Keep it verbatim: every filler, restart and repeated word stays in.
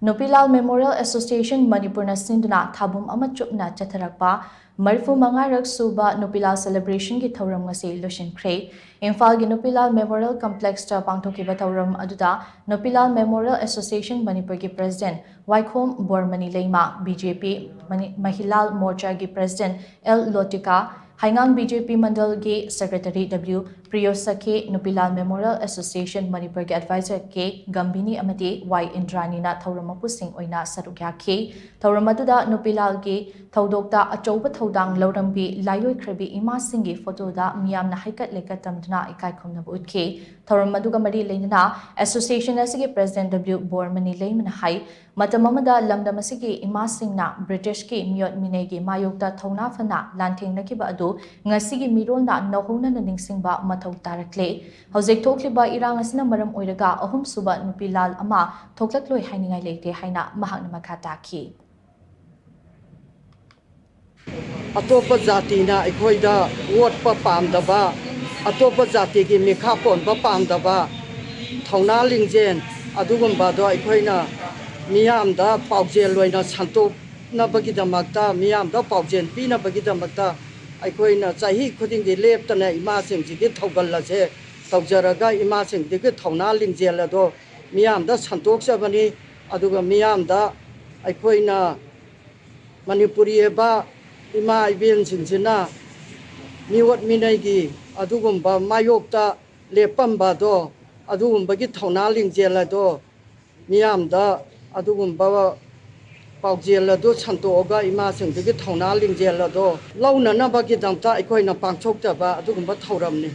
ꯅꯨꯄꯤꯂꯥꯜ memorial association ꯃꯅꯤꯄꯨꯔꯅ ꯁꯤꯟꯗꯨꯅ ꯊꯥꯕꯨꯝ ꯑꯃ ꯆꯨꯞꯅ ꯆꯠꯊꯔꯛꯄ ꯃꯔꯤꯐꯨ ꯃꯉꯥꯔꯛ ꯁꯨꯕ ꯅꯨꯄꯤꯂꯥꯜ ꯁꯦꯂꯦꯕ꯭ꯔꯦꯁꯟꯒꯤ ꯊꯧꯔꯝ ꯉꯁꯤ ꯂꯣꯏꯁꯤꯟꯈ꯭ꯔꯦ꯫ ꯏꯝꯐꯥꯜꯒꯤ ꯅꯨꯄꯤꯂꯥꯜ ꯃꯦꯃꯣꯔꯤꯌꯦꯜ ꯀꯝꯄ꯭ꯂꯦꯛꯁꯇ ꯄꯥꯡꯊꯣꯛꯈꯤꯕ ꯊꯧꯔꯝ ꯑꯗꯨꯗ ꯅꯨꯄꯤꯂꯥꯜ ꯃꯦꯃꯣꯔꯤꯌꯦꯜ ꯑꯦꯁꯣꯁꯤꯌꯦꯁꯟ ꯃꯅꯤꯄꯨꯔꯒꯤ ꯄ꯭ꯔꯦꯁꯤꯗꯦꯟꯠ ꯋꯥꯏꯈꯣꯝ ꯕꯣꯔꯃꯅꯤ ꯂꯩꯃ, ꯕꯤ ꯖꯦ ꯄꯤ ꯃꯅꯤ-, ꯃꯍꯤꯂꯥꯜ ꯃꯣꯔꯆꯥꯒꯤ ꯄ꯭ꯔꯦꯁꯤꯗꯦꯟꯠ ꯑꯦꯜ ꯂꯣꯇꯤꯀꯥ, ꯍꯩꯉꯥꯡ ꯕꯤ ꯖꯦ ꯄꯤ ꯃꯟꯗꯜꯒꯤ ꯁꯦꯀ꯭ꯔꯦꯇꯔꯤ ꯗꯕ꯭ꯂꯤꯎ ꯄ꯭ꯔꯤꯌꯣꯁꯈꯤ, ꯅꯨꯄꯤꯂꯥꯜ ꯃꯦꯃꯣꯔꯤꯌꯦꯜ ꯑꯦꯁꯣꯁꯤꯌꯦꯁꯟ ꯃꯅꯤꯄꯨꯔꯒꯤ ꯑꯦꯗꯚꯥꯏꯖꯔ ꯀꯦ ꯒꯝꯚꯤꯅꯤ ꯑꯃꯗꯤ ꯋꯥꯏ ꯏꯟꯗ꯭ꯔꯥꯅꯤꯅ ꯊꯧꯔꯝ ꯃꯄꯨꯁꯤꯡ ꯑꯣꯏꯅ ꯁꯔꯨꯛ ꯌꯥꯈꯤ꯫ ꯊꯧꯔꯝ ꯑꯗꯨꯗ ꯅꯨꯄꯤꯂꯥꯜꯒꯤ ꯊꯧꯗꯣꯛꯇ ꯑꯆꯧꯕ ꯊꯧꯗꯥꯡ ꯂꯧꯔꯝꯕꯤ ꯂꯥꯏꯑꯣꯏꯈ꯭ꯔꯕꯤ ꯏꯃꯥꯁꯤꯡꯒꯤ ꯐꯣꯇꯣꯗ ꯃꯤꯌꯥꯝꯅ ꯍꯩꯀꯠ ꯂꯩꯀꯠ ꯇꯝꯗꯨꯅ ꯏꯀꯥꯏ ꯈꯨꯝꯅꯕ ꯎꯠꯈꯤ꯫ ꯊꯧꯔꯝ ꯑꯗꯨꯒ ꯃꯔꯤ ꯂꯩꯅꯅ ꯑꯦꯁꯣꯁꯤꯌꯦꯁꯟ ꯑꯁꯤꯒꯤ ꯄ꯭ꯔꯦꯁꯤꯗꯦꯟꯠ ꯗꯕ꯭ꯂꯤꯎ ꯕꯣꯔꯃꯅꯤ ꯂꯩꯃꯅ ꯍꯥꯏ, ꯃꯇꯝ ꯑꯃꯗ ꯂꯝꯗꯝ ꯑꯁꯤꯒꯤ ꯏꯃꯥꯁꯤꯡꯅ ꯕ꯭ꯔꯤꯇꯤꯁꯀꯤ ꯃꯤꯑꯣꯠ ꯃꯤꯅꯩꯒꯤ ꯃꯥꯌꯣꯛꯇ ꯊꯧꯅꯥ ꯐꯅ ꯂꯥꯟꯊꯦꯡꯅꯈꯤꯕ ꯑꯗꯨ ꯉꯁꯤꯒꯤ ꯃꯤꯔꯣꯜꯅ ꯅꯧꯍꯧꯅꯅ ꯅꯤꯡꯁꯤꯡꯕ ꯃꯊꯧ ꯇꯥꯔꯛꯂꯦ꯫ ꯍꯧꯖꯤꯛ ꯊꯣꯛꯂꯤꯕ ꯏꯔꯥꯡ ꯑꯁꯤꯅ ꯃꯔꯝ ꯑꯣꯏꯔꯒ ꯑꯍꯨꯝꯁꯨꯕ ꯅꯨꯄꯤꯂꯥꯜ ꯑꯃ ꯊꯣꯛꯂꯛꯂꯣꯏ ꯍꯥꯏꯅꯤꯡꯉꯥꯏ ꯂꯩꯇꯦ ꯍꯥꯏꯅ ꯃꯍꯥꯛꯅ ꯃꯈꯥ ꯇꯥꯈꯤ꯫ ꯑꯇꯣꯞꯄ ꯖꯥꯇꯤꯅ ꯑꯩꯈꯣꯏꯗ ꯑꯣꯠꯄ ꯄꯥꯝꯗꯕ, ꯑꯇꯣꯞꯄ ꯖꯥꯇꯤꯒꯤ ꯃꯤꯈꯥ ꯄꯣꯟꯕ ꯄꯥꯝꯗꯕ, ꯊꯧꯅꯥ ꯂꯤꯡꯖꯦꯜ ꯑꯗꯨꯒꯨꯝꯕꯗꯣ ꯑꯩꯈꯣꯏꯅ ꯃꯤꯌꯥꯝꯗ ꯄꯥꯎꯖꯦꯜ ꯑꯣꯏꯅ ꯁꯟꯇꯣꯛꯅꯕꯒꯤꯗꯃꯛꯇ, ꯃꯤꯌꯥꯝꯗ ꯄꯥꯎꯖꯦꯜ ꯄꯤꯅꯕꯒꯤꯗꯃꯛꯇ ꯑꯩꯈꯣꯏꯅ ꯆꯍꯤ ꯈꯨꯗꯤꯡꯒꯤ ꯂꯦꯞꯇꯅ ꯏꯃꯥꯁꯤꯡꯁꯤꯒꯤ ꯊꯧꯒꯜ ꯑꯁꯦ ꯇꯧꯖꯔꯒ ꯏꯃꯥꯁꯤꯡꯁꯤꯒꯤ ꯊꯧꯅꯥ ꯂꯤꯡꯖꯦꯜ ꯑꯗꯣ ꯃꯤꯌꯥꯝꯗ ꯁꯟꯇꯣꯛꯆꯕꯅꯤ꯫ ꯑꯗꯨꯒ ꯃꯤꯌꯥꯝꯗ ꯑꯩꯈꯣꯏꯅ ꯃꯅꯤꯄꯨꯔꯤ ꯑꯣꯏꯕ ꯏꯃꯥ ꯏꯕꯦꯟꯁꯤꯡꯁꯤꯅ ꯃꯤꯑꯣꯠ ꯃꯤꯅꯩꯒꯤ ꯑꯗꯨꯒꯨꯝꯕ ꯃꯥꯌꯣꯛꯇ ꯂꯦꯞꯄꯝꯕꯗꯣ, ꯑꯗꯨꯒꯨꯝꯕꯒꯤ ꯊꯧꯅꯥ ꯂꯤꯡꯖꯦꯜ ꯑꯗꯣ ꯃꯤꯌꯥꯝꯗ ꯑꯗꯨꯒꯨꯝꯕ ꯄꯥꯎꯖꯦꯜ ꯑꯗꯨ ꯁꯟꯇꯣꯛꯑꯒ ꯏꯃꯥꯁꯤꯡꯗꯨꯒꯤ ꯊꯧꯅꯥ ꯂꯤꯡꯖꯦꯜ ꯑꯗꯣ ꯂꯧꯅꯅꯕꯒꯤꯗꯃꯛꯇ ꯑꯩꯈꯣꯏꯅ ꯄꯥꯡꯊꯣꯛꯆꯕ ꯑꯗꯨꯒꯨꯝꯕ ꯊꯧꯔꯝꯅꯤ꯫